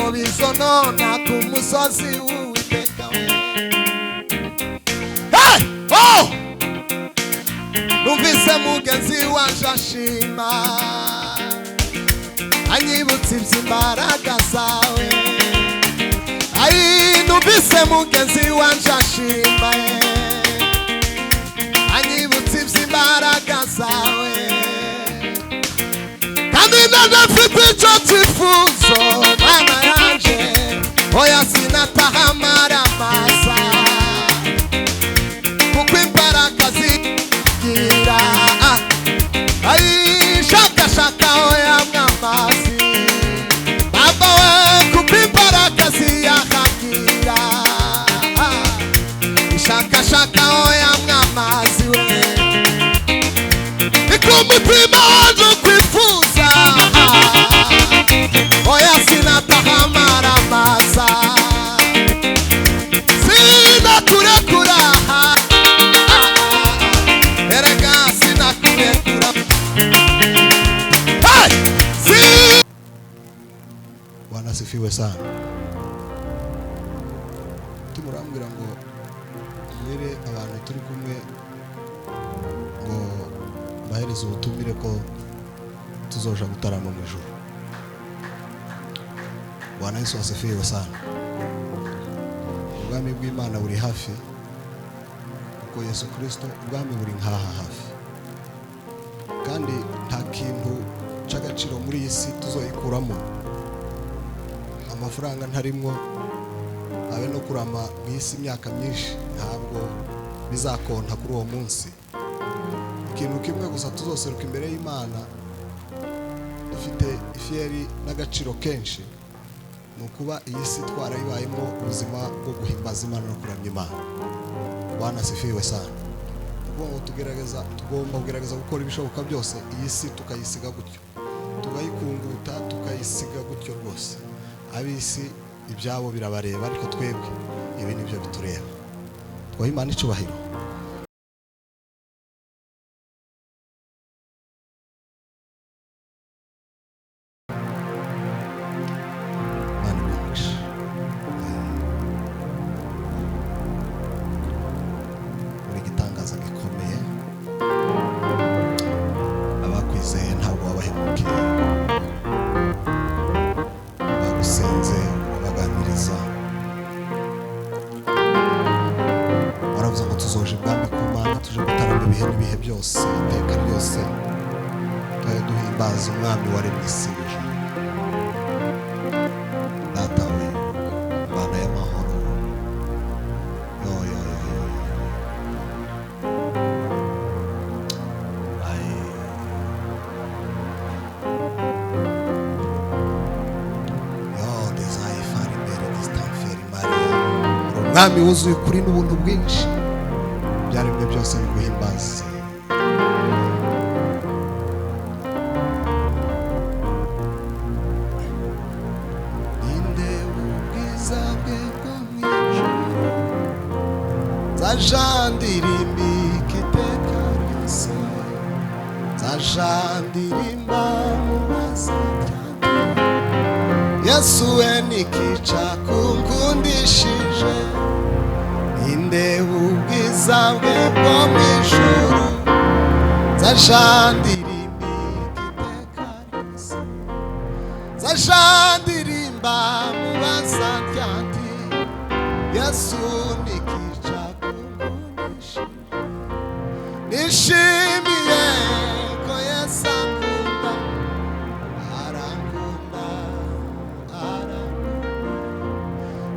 Ntabwo bizonona ku musozi w'Uwiteka we. Hey! Oh! Numvise mugenzi wanje ashima, anyibutsa iby'imbaraga zawe. Ai, numvise mugenzi wanje ashima, anyibutsa iby'imbaraga zawe. Kandi ndafite icyo cyifuzo, Mana yanje, oya sinataha amaramasa, kuko imbaraga zigira. Ai, shakashaka oya mwamazi baba we, kuko imbaraga ziyahagira. Ishakashaka oya mwamazi we, niko umutima wanje ukwifuza. Oya sinataha amaramasa, sinakurekura, erega sinakurekura. Hey! Bwana asifiwe sana. Tumurambwira ngo mwere abantu turi kumwe ngo bahereze ubutumire ko tuzoja gutarama mu ijuru. Bwana Yesu asifiwe sana. Ubwami bw'Imana buri hafi, kuko Yesu Kristo ubwami buri nkaha hafi, kandi nta kintu cy'agaciro muri iyi si tuzoyikuramo. Amafaranga ntarimwo, abe no kurama mu isi imyaka myinshi ntabwo bizakonta kuri uwo munsi. Ikintu kimwe gusa tuzoseruka imbere y'Imana dufite ifiyeri n'agaciro kenshi, ni ukuba iyi si twarayibayemo ubuzima bwo guhimbaza Imana no kuramya Imana. Bwana asifiwe sana. Tugomba kugerageza gukora ibishoboka byose iyi si tukayisiga gutyo, tukayikunguta, tukayisiga gutyo rwose. Ab'isi ibyabo birabareba, ariko twebwe ibi nibyo bitureba. Twaha Imana icubahiro. Imana iguhe. Uri igitangaza gikomeye, abakwizeye ntabwo wabahemukiye, bagusenze baganiriza, waravuze ngo tuzoje ibwami ku Mana, tuje gutarama ibihe n'ibihe byose, iteka ryose tujye duhimbaza umwami waremye isi n'ijuru. Data we, Imana y'amahoro, yo yo yo yo yo. Ai. Yo desai fari mbere distanferi Maria. Uri umwami wuzuye ukuri n'ubuntu bwinshi, ibyaremwe byose biguhimbaze. Ninde ubwiza bwe bwo mu ijuru, nzaja ndirimbika iteka ryose, nzaja ndirimba mu bazatyange. Yesu we nikica kunkundishije, ninde ubwiza bwe bwo mu ijuru, nzaja ndirimbika iteka ryose, nzaja ndirimba mu bazatyange. Yesu nikica kunkundishije, nishimiye ko Yesu ankunda, arankunda, arankunda.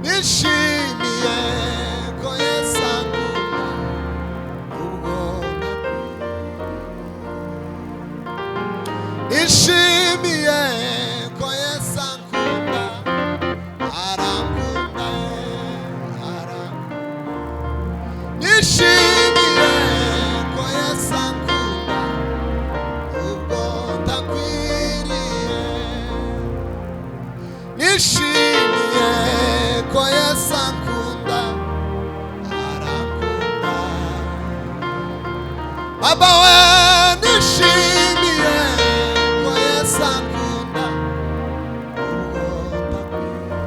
Nishimiye ko Yesu ankunda, ubwo nakwiriye. Nishimiye ko Yesu ankunda, arankunda, arankunda. Nishimiye ko Yesu ankunda, ubwo ndakwiriye. Nishimiye ko Yesu ankunda, arankunda. Baba we, nishimiye ko Yesu ankunda, ubwo ndakwiriye.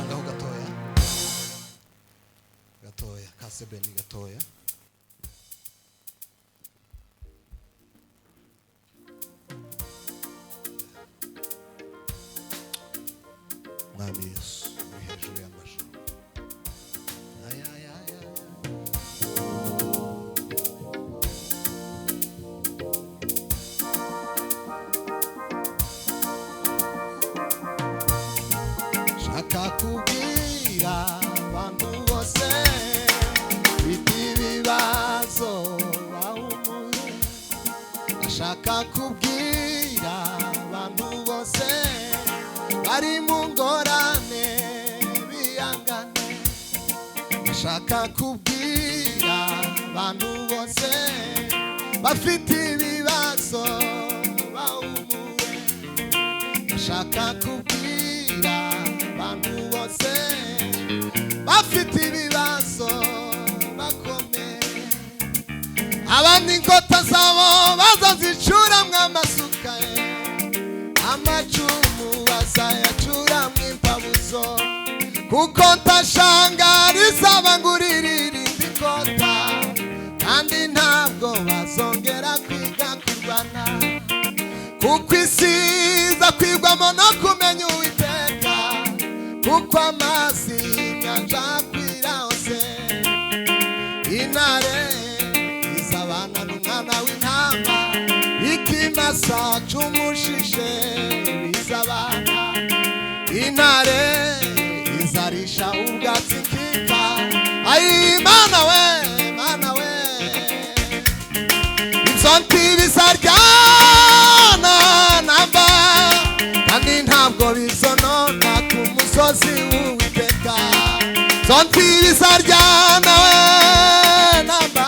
Curangaho gatoya gatoya kasebeni gatoya. Mwami Yesu uri hejuru y'amajuru. Ay, ay, ay, ay. Shaka kubwira abantu bose bita ibibazo bahumure. Ashaka kubwira abantu bose bari mu ngorane bihangane. Ashaka kubwira abantu bose bafite ibibazo bahumure. Ashaka kubwira abantu bose bafite ibibazo bakomeye. Abandi inkota zabo bazazicuramwo amasuka ye, amacumu bazayacuramwo impabuzo. Kuko ntashanga rizabangurira irindi kota, kandi ntabwo bazongera kwiga kurwana. Kuko isi iza kwigwamo no kumenya Uwiteka, kuko amazi y'inyanja akwira hose. Intare izabana n'umwana w'intama, ikimasa c'umushishe bizabana. Intare izarisha ubwatsi kika. Ayi Mana we, Mana we, ibyo ntibizaryana namba, kandi ntabwo bizonona ku musozi w'Uwiteka. Ibyo ntibizaryana we namba,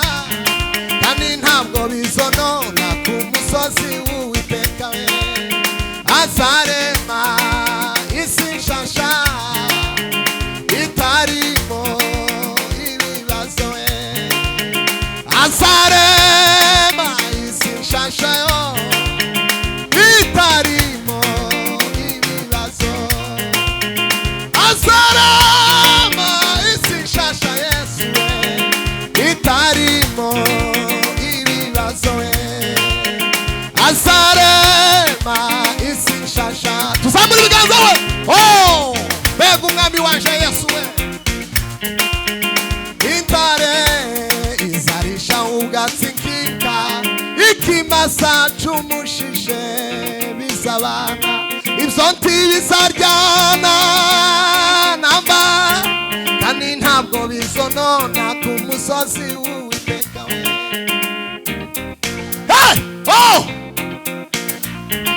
kandi ntabwo bizonona ku musozi w'Uwiteka we. Azarema isi nshasha itarimo ibibazo we. Azarema isi nshasha yo itarimo ibibazo. Azarema isi nshasha Yesu we itarimo ibibazo we. Azarema isi nshasha. Tuzamure ibiganza we. Oh, mbega umwami wanje Yesu we. Intare izarisha ubwatsi nk'inka, ikimasa c'umushishe bizabana. Ibyo ntibizaryana namba, kandi ntabwo bizonona ku musozi w'Uwiteka we. Hey! Oh!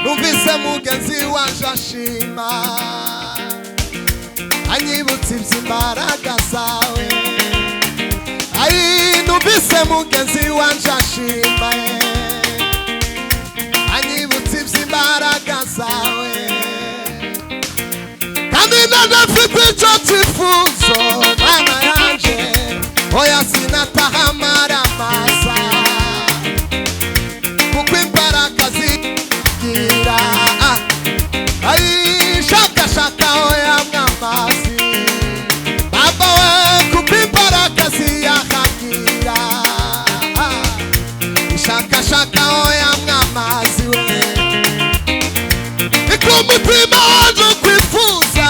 Numvise mugenzi wanje ashima, anyibutsa iby'imbaraga zawe. Ai, numvise mugenzi wanje ashima, anyibutsa iby'imbaraga zawe. Kandi nanjye mfite icyo cyifuzo Mana yanje, oya sinataha amaramasa, kuko imbaraga zigira. Ai, shakashaka oya mwamazi Baba we, kuko imbaraga ziyahagira. Ishakashaka oya mwamazi we, iko umutima wanje ukwifuza.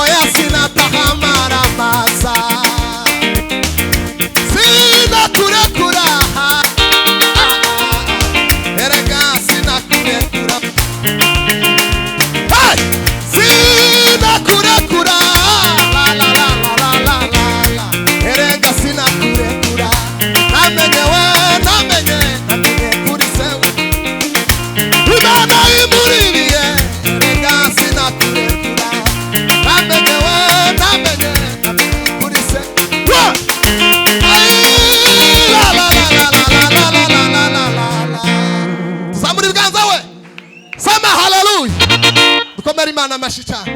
Oya sinataha amaramasa, sinakurekura. Erega sinakurekura. Hey! Sinakurekura. La la la la la la la. Erega sinakurekura. Namenye we, namenye, namenye kuri sewe. Imana imuririye. Erega sinakurekura. Namenye we, namenye, namenye kuri se. Wa! Ay, la la la la la la la la la la la la. Tuzamure ibiganza we. Sema haleluya. Dukomere Imana amashyi cyane.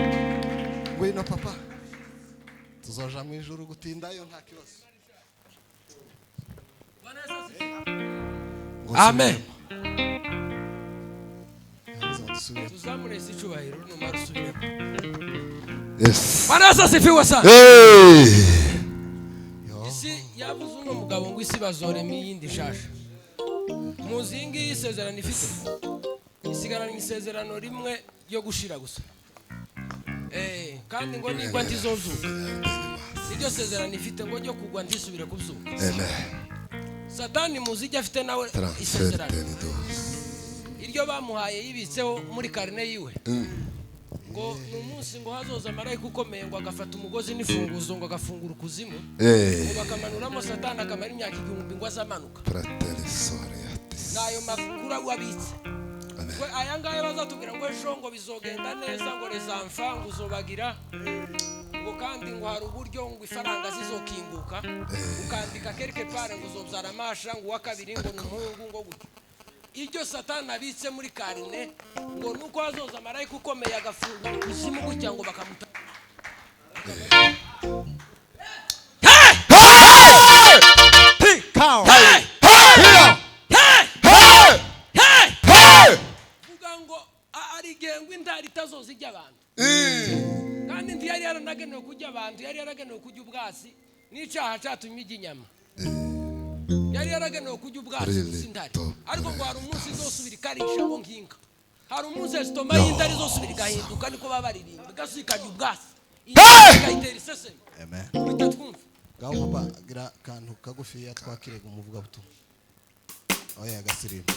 Ngwino papa. Tuzoja mu ijuru gutindayo nta kibazo. Ngo Amen. nsubiremo. Tuzamure isi icyubahiro numara usubiremo. Yes. Bwana Yesu asifiwe sana. Hey. Isi yavuze uno mugabo ngo isi bazorema iyindi shasha. Muzi iyi ngiyi isezerano ifite, isigaranye isezerano rimwe ryo gushira gusa. Kandi ngo nigwa ntizozuka, iryo sezerano ifite ngo ryo kugwa ntisubire kuzuka. Amen. Satani muzi ijya afite nawe Transfer isezerano tenidos. iryo bamuhaye yibitseho muri karine yiwe, ngo ni umunsi ngo hazoza marayika ukomeye ngo agafata umugozi n'ifunguzo ngo agafungura ukuzimu, ngo bakamanuramo Satani akamara imyaka 1000 ngo azamanuka. Fratelli soriatis. N'ayo makuru wabitse. Amen. We aya ngaya bazatubwira ngo ejo ngo bizogenda neza, ngo rezamfa ngo uzobagira, ngo kandi ngo hari uburyo ngo ifaranga zizokinguka, ukandika quelque part ngo uzobyara amasha, ngo uwa kabiri ngo ni umuhungu, ngo gutyo. Iryo Satani abitse muri karine ngo nuko hazoza marayika ukomeye agafungura ukuzimu gutya ngo bakamuta. Hey! Hey! Hey! Hey! Hey! Hey! Hey! Hey! Vuga ngo ari igihe ngo indari itazoza ijya abantu, kandi ntiyari yaranagenewe kurya abantu, yari yaragenewe kurya ubwatsi n'icyaha cyatumye ijya inyama. Yari yaragenewe kurya ubwatsi Really gusa intare, top. ariko ngo hari umunsi izosubira ikarisha ngo nkinka, hari umunsi esitoma y'intare izosubira igahinduka, niko baba baririmba, igasubira ikarya ubwatsi, ikayitera iseseme. Amen. Bita twumve. Ngaho papa, gira akantu kagufiya twakirega umuvugabutumwa. Oya gasirimba.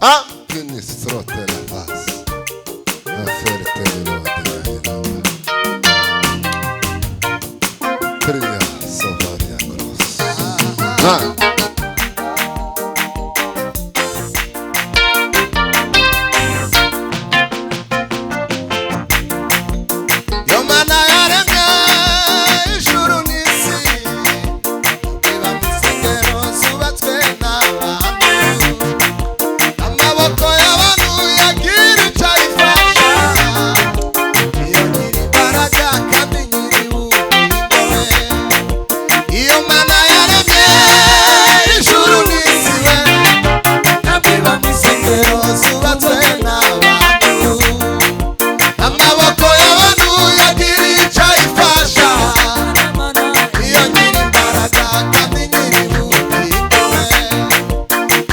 Ah, finistrote la vas. Aferte lo Tria sovaria cross. Ah. Yo mana yaremye ijuru n'isi, iba mu nsengero zubatswe n'abantu, amaboko y'abantu yagira icyo ayifasha, iyo nyiri imbaraga kandi nyiri ubugingo we. Iyo mana yaremye ijuru n'isi we, iba mu nsengero zubatswe n'abantu, amaboko y'abantu yagira icyo ayifasha, iyo nyiri imbaraga kandi nyiri ubugingo we.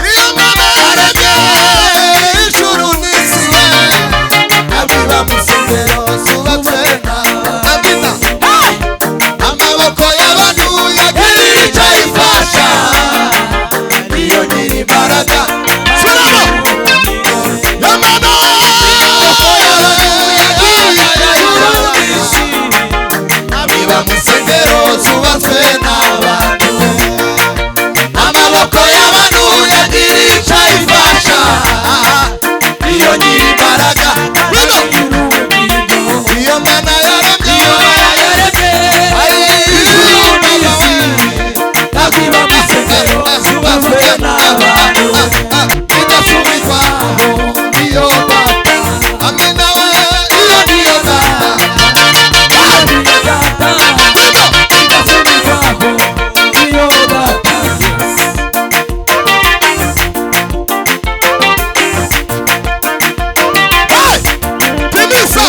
Iyo mana yaremye ijuru n'isi we, abiba mu nsengero zubatswe n'abina, amaboko y'abantu yagira icyo ayifasha, iyo nyiri imbaraga. Suramo! Iyo mana abiba mu nsengero zubatswe n'abantu, amaboko y'abantu yagira icyo ayifasha, iyo nyiri imbaraga. Iyo mana yaremye ijuru n'isi, abiba mu nsengero zubatswe n'abantu, bidasubirwaho iyo data. Amina we, iyo niyo data. Hey! Timisa!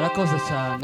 Murakoze cyane.